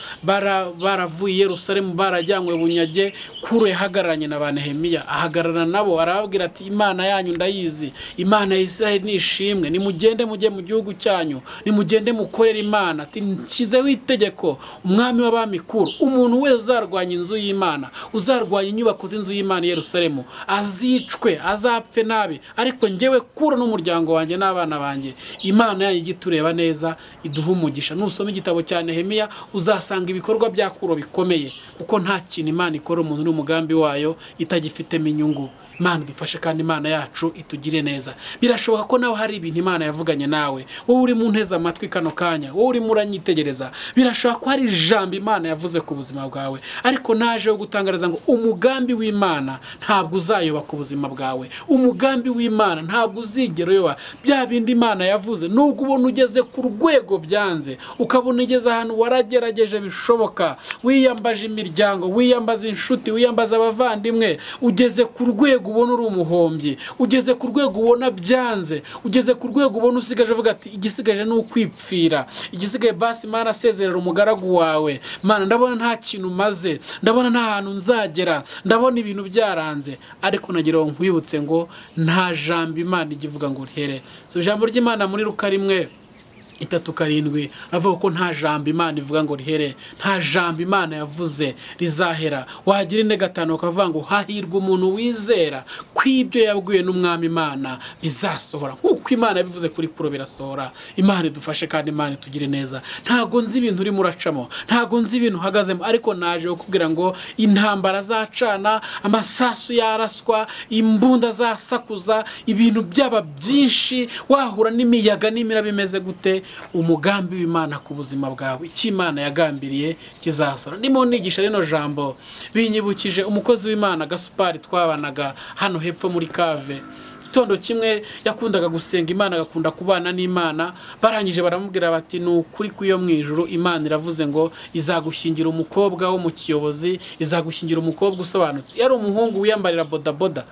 baravuye i Yerusalemu barajyanywe bunyage. Kuro yahagararanye na ba Nehemiya, ahagararana nabo arababwira ati Imana yanyu ndayizi, Imana ya Isiraheli nishimwe, nimugende mujye mu gihugu cyanyu, nimugende mukorere Imana. Ati nshyizeho itegeko umwami w'abami Kuro, umuntu wese uzarwanya inzu y'Imana, uzarwanya inyubako z'inzu y'Imana i Yerusalemu, azicwe, azapfe nabi, ariko njyewe Kuro n'umuryango wanjye n'abana banjye, Imana yanyu ijye itureba neza, iduhe umugisha. Nusoma igitabo cya Nehemiya uzasanga ibikorwa bya Kuro bikomeye, kuko nta kintu Imana ikora umuntu n'umugambi wayo itagifitemo inyungu. Imana idufashe kandi Imana yacu itugire neza. Birashoboka ko nawe hari ibintu Imana yavuganye nawe, wowe uri mu nteze amatwi kano kanya, wowe urimo uranyitegereza, birashoboka ko hari ijambo Imana yavuze ku buzima bwawe, ariko naje gutangariza ngo umugambi w'Imana ntabwo uzayoba ku buzima bwawe. Umugambi w'Imana ntabwo uzigera uyoba. Bya bindi Imana yavuze, nubwo ubona ugeze ku rwego byanze, ukabona ugeze ahantu waragerageje bishoboka, wiyambaje imiryango, wiyambaza inshuti, wiyambaza abavandimwe, ugeze ku rwego ubona uri umuhombyi, ugeze ku rwego ubona byanze, ugeze ku rwego ubona usigaje uvuga ati igisigaje ni ukwipfira, igisigaye basi Mana asezerera umugaragu wawe, Mana ndabona nta kintu maze, ndabona nta hantu nzagera, ndabona ibintu byaranze. Ariko nagira ngo nkwibutse ngo nta jambo Imana igivuga ngo ntere. So ijambo ry'Imana muri Luka 1:37 avuga ko nta jambo Imana ivuga ngo rihere, nta jambo Imana yavuze rizahera. Wagira 4:5 ukavuga ngo hahirwa umuntu wizera kwibyo yabwiwe n'umwami Imana bizasohora, nkuko Imana yabivuze kuri Kuro birasohora. Imana idufashe kandi Imana itugire neza. Ntago nzi ibintu urimo uracamo, ntago nzi ibintu uhagazemo, ariko naje kukubwira ngo intambara zacana, amasasu yaraswa, imbunda zasakuza, ibintu byaba byinshi, wahura n'imiyaga n'imira bimeze gute, umugambi w'Imana ku buzima bwawe, icyo Imana yagambiriye kizasohora. Ndimo nigisha rino jambo binyibukije umukozi w'Imana Gasupari twabanaga hano hepfo muri kave. Igitondo kimwe yakundaga gusenga Imana, agakunda kubana n'Imana. Barangije baramubwira bati ni ukuri kw'iyo mu ijuru Imana iravuze ngo izagushyingira umukobwa wo mu kiyobozi, izagushyingira umukobwa usobanutse. Yari umuhungu wiyambarira bodaboda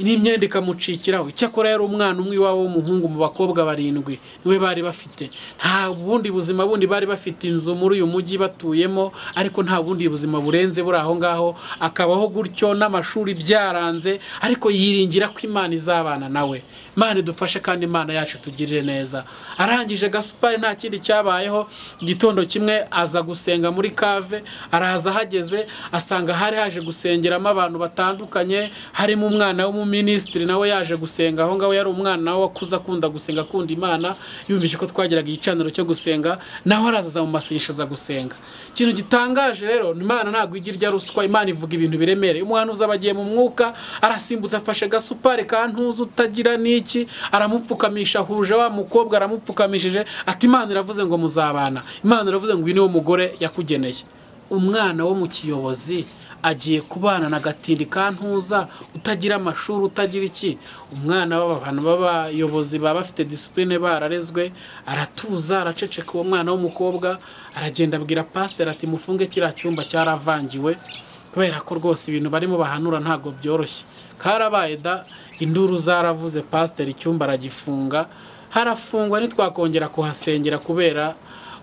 n'imyenda ikamucikiraho. Icyakora yari umwana umwe iwabo w'umuhungu mu bakobwa 7 niwe bari bafite. Nta bundi buzima bundi bari bafite, inzu muri uyu mujyi batuyemo, ariko nta bundi buzima burenze buri aho ngaho. Akabaho gutyo n'amashuri byaranze, ariko yiringira ko Imana izabana nawe. Imana idufashe kandi Imana yacu tugirire neza. Arangije Gasupari nta kindi cyabayeho, igitondo kimwe aza gusenga muri kave. Araza ahageze asanga hari haje gusengeramo abantu batandukanye, harimo umwana w'umuminisitiri nawe yaje gusenga aho ngaho. Yari umwana wakuze akunda gusenga, akunda Imana, yumvise ko twagiraga igicaniro cyo gusenga, naho araza mu masengesho aza gusenga. Ikintu gitangaje rero, Imana ntabwo ijya irya ruswa, Imana ivuga ibintu biremereye. Umuhanuzi abagiye mu mwuka, arasimbutse afashe Gasupari kantuza utagira niki, aramupfukamisha, ahuje wa mukobwa aramupfukamishije, ati Imana iravuze ngo muzabana, Imana iravuze ngo uyu niwo mugore yakugeneye. Umwana wo mu kiyobozi agiye kubana na gatindi kantuza utagira amashuri, utagira iki. Umwana w'abantu b'abayobozi baba bafite discipline bararezwe, aratuza araceceka. Uwo mwana w'umukobwa aragenda abwira pastor ati mufunge kiriya cyumba cyaravangiwe, kubera ko rwose ibintu barimo bahanura ntago byoroshye. Karabaye da, induru zaravuze, pastor icyumba aragifunga, harafungwa, ntitwakongera kuhasengera kubera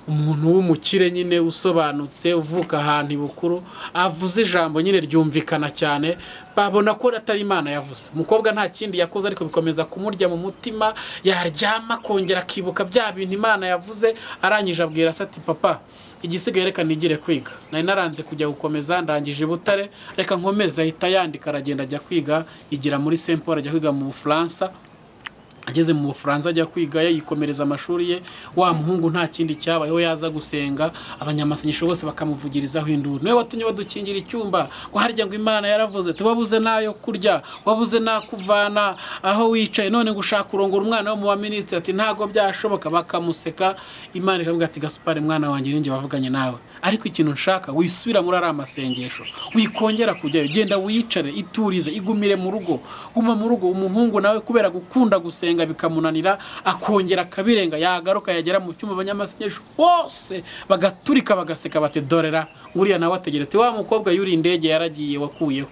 Umuntu w'umukire nyine usobanutse uvuka ahantu ibukuru avuze ijambo nyine ryumvikana cyane, babona ko atari Imana yavuze. Umukobwa nta kindi yakoze ariko bikomeza kumurya mu mutima, yaryama kongera akibuka bya bintu Imana yavuze. Arangije abwira se ati papa, igisigaye reka nigire kwiga, nari naranze kujya gukomeza, ndangije i Butare, reka nkomeze. Ahita yandika aragenda ajya kwiga, yigira muri Saint Paul, ajya kwiga mu Bufaransa. Ageze mu Bufaransa ajya kwiga, yikomereza amashuri ye. Wa muhungu nta kindi cyabayeho, yaza gusenga abanyamasengesho bose bakamuvugirizaho induru, niwe watumye badukingira icyumba, ngo harya ngo Imana yaravuze tubabuze nayo kurya, wabuze nakuvana aho wicaye, none ngo ushaka kurongora umwana wo mu wa minisitiri, ati ntago byashoboka. Bakamuseka. Imana ikamubwira ati Gasupari mwana wanjye, ninjye wavuganye nawe, ariko ikintu nshaka wisubira muri ari amasengesho, wikongera kujyayo, genda wicare, iturize, igumire mu rugo, guma mu rugo. Umuhungu nawe kubera gukunda gusenga bikamunanira, akongera akabirenga, yagaruka yagera mu cyumba abanyamasengesho bose bagaturika bagaseka bati dorera nguriya nawe ategera ati wa mukobwa yuri indege yaragiye wakuyeho.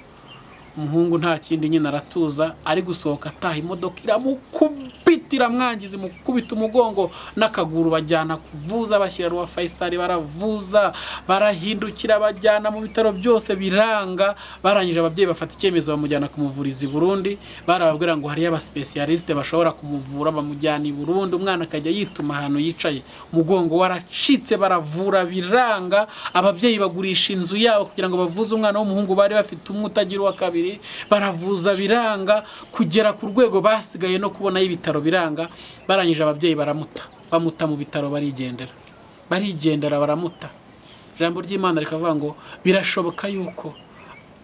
Umuhungu nta kindi nyine aratuza, ari gusohoka ataha imodoka iramukubita, iramwangiza, imukubita umugongo n'akaguru, bajyana kuvuza, bashyira Rwa Faisal, baravuza, barahindukira, bajyana mu bitaro byose biranga. Barangije ababyeyi bafata icyemezo bamujyana kumuvuriza i Burundi, barababwira ngo hariyo abasipesiyalisite bashobora kumuvura, bamujyana i Burundi. Umwana akajya yituma ahantu yicaye, umugongo waracitse, baravura biranga. Ababyeyi bagurisha inzu yabo kugira ngo bavuze umwana w'umuhungu bari bafite umwe utagira uwa kabiri, baravuza biranga, kugera ku rwego basigaye no kubona y'ibitaro biranga. Barangije ababyeyi baramuta, bamuta mu bitaro, barigendera, barigendera, baramuta. Ijambo ry'Imana rikavuga ngo birashoboka yuko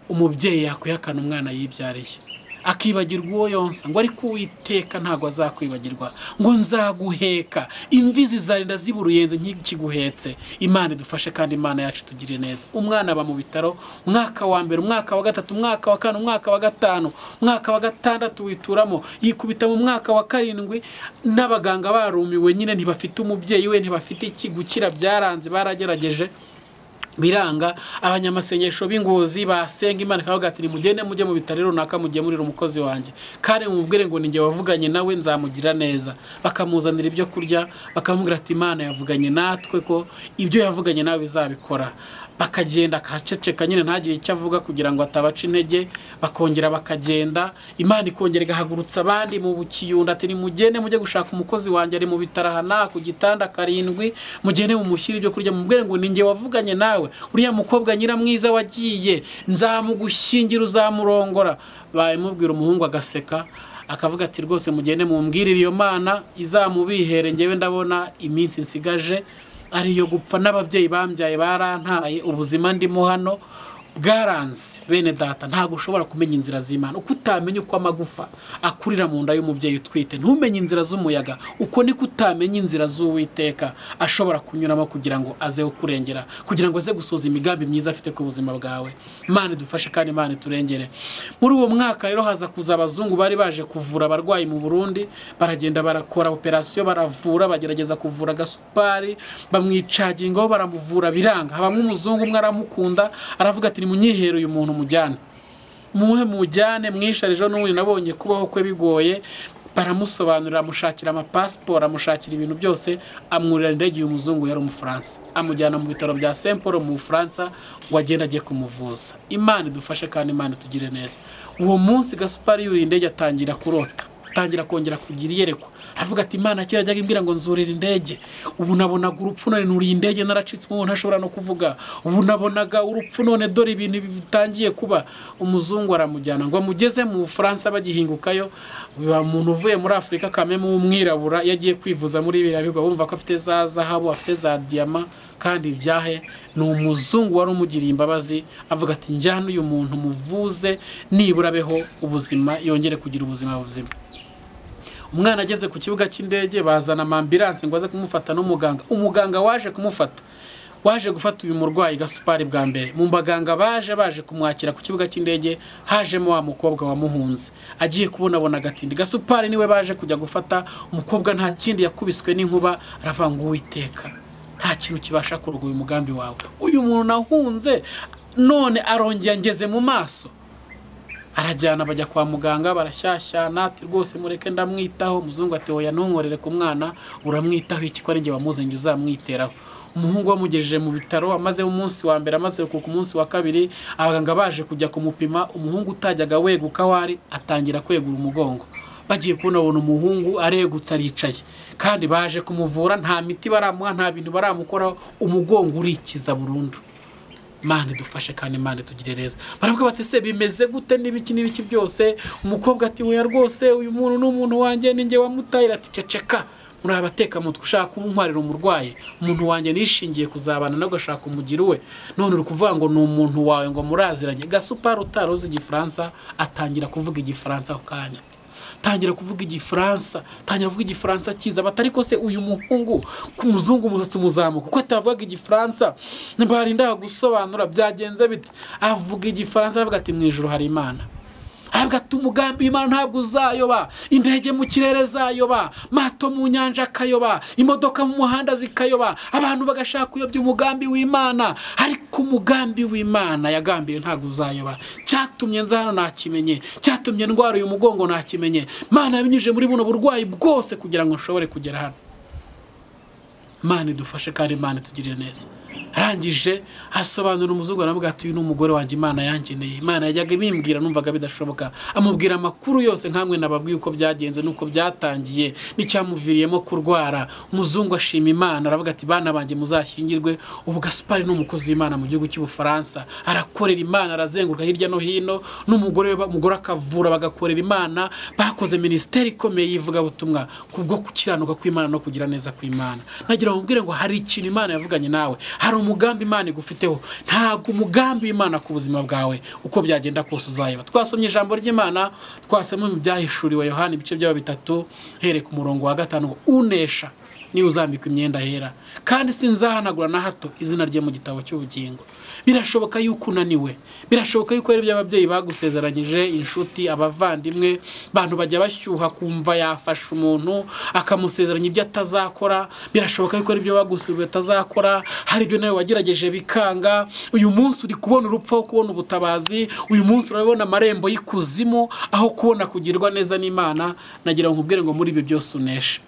umubyeyi yakwihakana umwana yibyariye, akibagirwa uwo yonsa, ngo ariko Uwiteka ntago azakwibagirwa, ngo nzaguheka, imvi zizarinda ziba uruyenzi nk'ikiguhetse. Imana idufashe kandi Imana yacu tugire neza. Umwana aba mu bitaro umwaka wa mbere, umwaka wa gatatu, umwaka wa kane, umwaka wa gatanu, umwaka wa gatandatu wituramo, yikubita mu mwaka wa karindwi, n'abaganga barumiwe nyine, ntibafite umubyeyi we, ntibafite iki, gukira byaranze, baragerageje biranga. Abanyamasengesho b'ingozi basenga Imana ikavuga ati nimugende mujye mu bitaro runaka, mugemurire umukozi wanjye, kandi mumubwire ngo ninjye wavuganye nawe, nzamugira neza. Bakamuzanira ibyo kurya, bakamubwira ati Imana yavuganye natwe ko ibyo yavuganye nawe bizabikora. Bakagenda akaceceka nyine ntagire icyo avuga kugira ngo atabaca intege, bakongera bakagenda. Imana ikongera igahagurutsa abandi mu bukiyunda ati nimugende mujye gushaka umukozi wanjye ari mu bitaro aha n'aha ku gitanda karindwi, mugende mumushyire ibyo kurya, mubwire ngo ninjye wavuganye nawe, uriya mukobwa nyiramwiza wagiye nzamugushyingira, uzamurongora. Bayimubwira umuhungu agaseka akavuga ati rwose mugende mumbwirire iyo Mana izamubihere, ngewe ndabona iminsi nsigaje ariyo gupfa, n'ababyeyi bambyaye barantaye, ubuzima ndimo hano bwaranze. Bene data, ntago ushobora kumenya inzira z'Imana uko utamenya uko amagufa akurira mu nda y'umubyeyi utwite, ntumenye inzira z'umuyaga, uko niko utamenya inzira z'Uwiteka ashobora kunyuramo kugira ngo aze kukurengera, kugira ngo aze gusoza imigambi myiza afite ku buzima bwawe. Imana idufashe kandi Imana iturengere. Muri uwo mwaka rero haza kuza abazungu bari baje kuvura abarwayi mu Burundi, baragenda barakora operation, baravura, bagerageza kuvura Gasupari, bamwicagingaho baramuvura biranga. Habamwe umuzungu umwe aramukunda, aravuga ati munyihero uyu muntu mujyane, muhe mujyane mwisharije n'ubundi nabonye kubaho kwe bigoye. Baramusobanurira, amushakira amapasiporo, amushakira ibintu byose, amwurira indege. Uyu muzungu yari umufaransa, amujyana mu bitaro bya Saint Paul mu Bufaransa ngo agende ajye kumuvuza. Imana idufashe kandi Imana itugire neza. Uwo munsi Gasupari yuriye indege atangira kurota, atangira kongera kugira iyerekwa, avuga ati Imana kera yajyaga imbwira ngo nzurira indege, ubu nabonaga urupfu none nuriye indege naracitse umuntu ntashobora no kuvuga, ubu nabonaga urupfu none dore ibintu bitangiye kuba. Umuzungu aramujyana ngo amugeze mu Bufaransa. Bagihingukayo, biba umuntu uvuye muri Afurika kameme w'umwirabura yagiye kwivuza muri biriya bigo, bumva ko afite za zahabu, afite za diyama, kandi ibyahe ni umuzungu wari umugiriye imbabazi, avuga ati njyana uyu muntu muvuze nibura abeho ubuzima, yongere kugira ubuzima buzima. Umwana ageze ku kibuga cy'indege bazana amambiranse ngo aze kumufata n'umuganga. Umuganga waje kumufata, waje gufata uyu murwayi Gasupari bwa mbere, mu baganga baje kumwakira ku kibuga cy'indege hajemo wa mukobwa wamuhunze, agiye kubonabona agatindi. Gasupari niwe baje kujya gufata. Umukobwa nta kindi yakubiswe n'inkuba, aravuga ngo Uwiteka nta kintu kibasha kurogoya umugambi wawe, uyu muntu nahunze none arongera ngeze mu maso. Arajyana bajya kwa muganga, barashyashyana ati rwose mureke ndamwitaho. Umuzungu ati oya ntunkorere ku mwana, uramwitaho iki ko ari njye wamuzanye uzamwiteraho. Umuhungu bamugejeje mu bitaro, amaze umunsi wa mbere, amaze ku munsi wa kabiri, abaganga baje kujya kumupima, umuhungu utajyaga weguka wari atangira kwegura umugongo. Bagiye kubona umuhungu aregutse aricaye, kandi baje kumuvura nta miti baramuha, nta bintu baramukoraho, umugongo urikiza burundu. Imana idufashe kandi Imana itugire neza. Baravuga bati se bimeze gute n'ibiki n'ibiki byose? Umukobwa ati oya rwose uyu muntu ni umuntu wanjye, ninjye wamutayira. Ati ceceka, muri abateka mutwe ushaka kuntwarira umurwayi, umuntu wanjye nishingiye kuzabana nawe ugashaka umugira uwe, none uri kuvuga ngo ni umuntu wawe ngo muraziranye. Gasupari utaruzi igifaransa atangira kuvuga igifaransa ako kanya, tangira kuvuga igifaransa, tangira kuvuga igifaransa cyiza. Batari ko se uyu muhungu ku muzungu umusatsi umuzamuka kuko atavuga igifaransa, ntibarinda gusobanura byagenze bite. Avuga igifaransa aravuga ati mu ijuru hari Imana. Aravuga ati umugambi w'Imana ntabwo uzayoba, indege mu kirere zayoba, mato mu nyanja akayoba, imodoka mu muhanda zikayoba, abantu bagashaka kuyobya umugambi w'Imana, ariko umugambi w'Imana yagambiriye ntabwo uzayoba. Cyatumye nza hano nakimenye, cyatumye ndwara uyu mugongo nakimenye. Imana yabinyujije muri buno burwayi bwose kugira ngo nshobore kugera hano. Imana idufashe kandi Imana itugirire neza. Arangije asobanura umuzungu aramubwira ati uyu ni umugore wanjye Imana yangeneye. Imana yajyaga ibimbwira numvaga bidashoboka. Amubwira amakuru yose nkamwe nababwiye uko byagenze nuko byatangiye n'icyamuviriyemo kurwara. Umuzungu ashima Imana aravuga ati bana banjye muzashyingirwe. Ubu Gaspari ni umukozi w'Imana mu gihugu cy'Ubufaransa, arakorera Imana, arazenguruka hirya no hino n'umugore we, umugore akavura, bagakorera Imana. Bakoze minisiteri ikomeye y'ivugabutumwa kubwo gukiranuka kw'Imana no kugira neza kw'Imana. Nagira ngo mbwire ngo hari ikintu Imana yavuganye nawe, hari umugambi Imana igufiteho. Ntabwo umugambi w'Imana ku buzima bwawe uko byagenda kose uzayeba. Twasomye ijambo ry'Imana, twasomye mu byahishuriwe Yohana ibice byabo 3 here ku murongo wa 5 ngo unesha ni uzambikwa imyenda hera, kandi sinzahanagura na hato izina rye mu gitabo cy'ubugingo. Birashoboka yuko unaniwe, birashoboka yuko ari by'ababyeyi bagusezeranyije, inshuti, abavandimwe, bantu bajya bashyuha kumva yafasha umuntu akamusezeranya ibyo atazakora. Birashoboka yuko ari byo bagusezeranye atazakora, hari ibyo nawe wagerageje bikanga. Uyu munsi uri kubona urupfu aho kubona ubutabazi, uyu munsi urabona amarembo y'ikuzimu aho kubona kugirwa neza n'Imana. Nagira ngo nkubwire ngo muri ibyo byose unesha.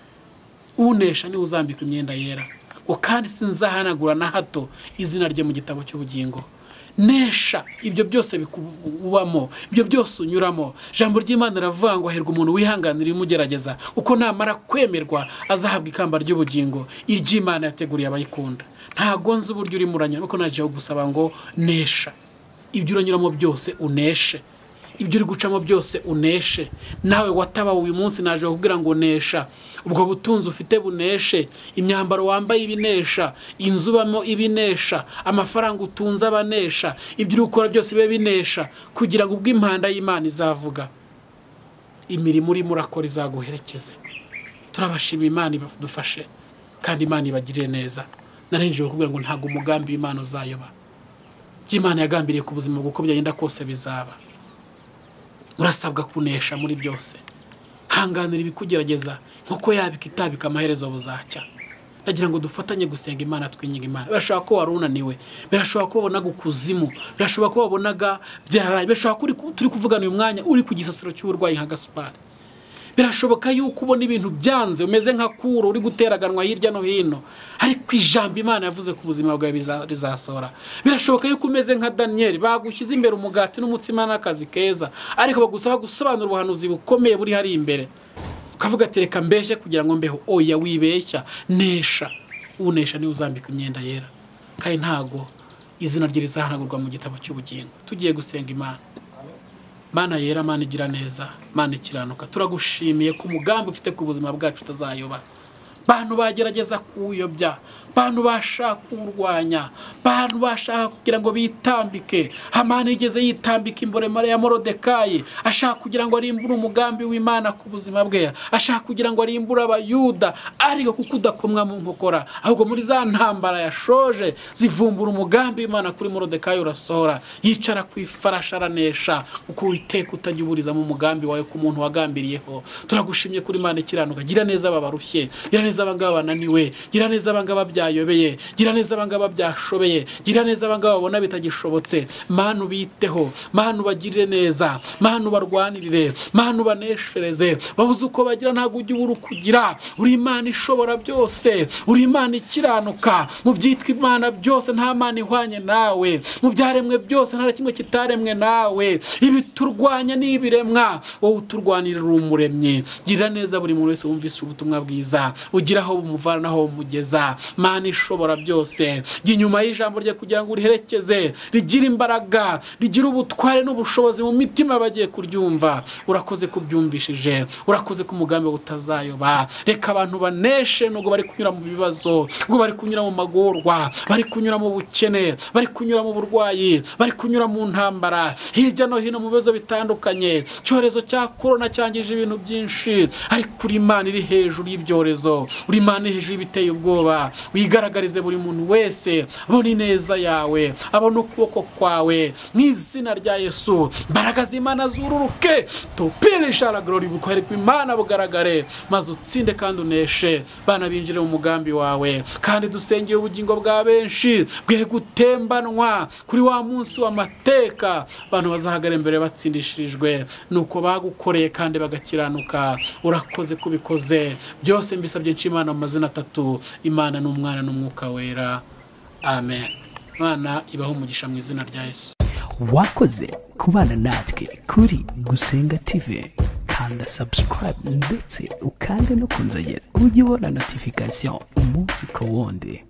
Unesha ni uzambikwa imyenda yera, ngo kandi sinzahanagura na hato izina rye mu gitabo cy'ubugingo. Nesha ibyo byose bikubamo, ibyo byose unyuramo. Ijambo ry'Imana riravuga ngo hahirwa umuntu wihanganira imugerageza, uko namara kwemerwa azahabwa ikamba ry'ubugingo iry'Imana yateguriye abayikunda. Ntago nzi uburyo urimo uranyura, ariko naje gusaba ngo nesha ibyo uranyuramo byose, uneshe ibyo uri gucamo byose, uneshe. Nawe watabawe uyu munsi naje kukubwira ngo nesha. Ubwo butunzi ufite buneshe, imyambaro wambaye ibinesha, inzu ubamo ibinesha, amafaranga utunze abanesha, ibyo uri gukora byose bibe binesha, kugira ngo ubwo impanda y'Imana izavuga imirimo urimo urakora izaguherekeze. Turabashima Imana ibadufashe kandi Imana ibagirire neza. Narengeje kukubwira ngo ntabwo umugambi w'Imana uzayoba. Imana yagambiriye ku buzima bw'uko byagenda kose bizaba. Urasabwa kunesha muri byose. Hanganira ibikugerageza nkuko yabika itabika amaherezo buzacya. Nagira ngo dufatanye gusenga Imana, twinginga Imana. Birashoboka ko wari unaniwe, birashoboka ko wabonaga ukuzimu, birashoboka ko wabonaga byaraye, birashoboka ko turi kuvugana uyu mwanya uri ku gisasiro cy'uburwayi nka Gaspari. Birashoboka yuko ubona ibintu byanze, umeze nka kuro uri guteraganwa hirya no hino, ariko ijambo Imana yavuze ku buzima bwawe rizasohora. Birashoboka yuko umeze nka Daniel, bagushyize imbere umugati n'umutsima n'akazi keza, ariko bagusaba gusobanura ubuhanuzi bukomeye buri hari imbere, ukavuga ati reka mbeshye kugira ngo mbeho. Oya, wibeshya, nesha. Unesha ni uzambika imyenda yera, kandi ntago izina rye rizahanagurwa mu gitabo cy'ubugingo. Tugiye gusenga Imana. Mana yera, Mana igira neza, Mana ikiranuka, turagushimiye ku mugambi ufite ku buzima bwacu utazayoba. Bantu bagerageza kuyobya, bantu bashaka kurwanya, bantu bashaka kugira ngo bitambike. Hamani yigeze yitambika imboremare ya Morodekayi, ashaka kugira ngo arimbure umugambi w'Imana ku buzima bwe, ashaka kugira ngo arimbure Abayuda, ariko kuko udakomwa mu nkokora, ahubwo muri za ntambara yashoje zivumbura umugambi w'Imana kuri Morodekayi urasohora. Yicara ku ifarashi aranesha, kuko Uwiteka utajya uburizamo umugambi wawe ku muntu wagambiriyeho. Turagushimye kuri Imana ikiranuka. Gira neza ababarushye, gira neza abangaba bananiwe, gira neza abangaba byayobeye, gira neza abangaba byashobeye, gira neza abangaba babona bitagishobotse. Mana ubiteho, Mana ubagirire neza, Mana ubarwanirire, Mana ubaneshereze. Babuze uko bagira, ntabwo ujya ubura ukugira. Uri Imana ishobora byose, uri Imana ikiranuka. Mu byitwa Imana byose nta Mana ihwanye nawe, mu byaremwe byose nta kimwe kitaremwe nawe. Ibiturwanya n'ibiremwa, wowe uturwanirira umuremyi. Gira neza buri muntu wese wumvise ubutumwa bwiza, ugira aho bumuvana naho bumugeza. Mana ishobora byose, jya inyuma y'ijambo rye kugira ngo uriherekeze, rigire imbaraga, rigire ubutware n'ubushobozi mu mitima bagiye kuryumva. Urakoze kubyumvishije, urakoze ku mugambi utazayoba. Reka abantu baneshe nubwo bari kunyura mu bibazo, nubwo bari kunyura mu magorwa, bari kunyura mu bukene, bari kunyura mu burwayi, bari kunyura mu ntambara, hirya no hino mu bibazo bitandukanye. Icyorezo cya korona cyangije ibintu byinshi, ariko uri Imana iri hejuru y'ibyorezo, uri Imana iri hejuru y'ibiteye ubwoba. Wigaragarize buri muntu wese, abone ineza yawe, abone ukuboko kwawe, mu izina rya Yesu. Imbaraga z'Imana zururuke, tupirisha la glory, bukorerwe Imana bugaragare, maze utsinde kandi uneshe. Bana binjire mu mugambi wawe, kandi dusengeye ubugingo bwa benshi bwe gutembanwa kuri wa munsi w'amateka. Abantu bazahagara imbere batsindishirijwe nuko bagukoreye kandi bagakiranuka. Urakoze kubikoze byose, mbisabye nshimana mu mazina atatu, Imana n'Umwana n'Umwuka Wera, amen. Imana ibaho umugisha mu izina rya Yesu. Wakoze kubana natwe kuri Gusenga TV. Kanda subscribe ndetse ukande no kunzogera ujye ubona notification umunsi ku wundi.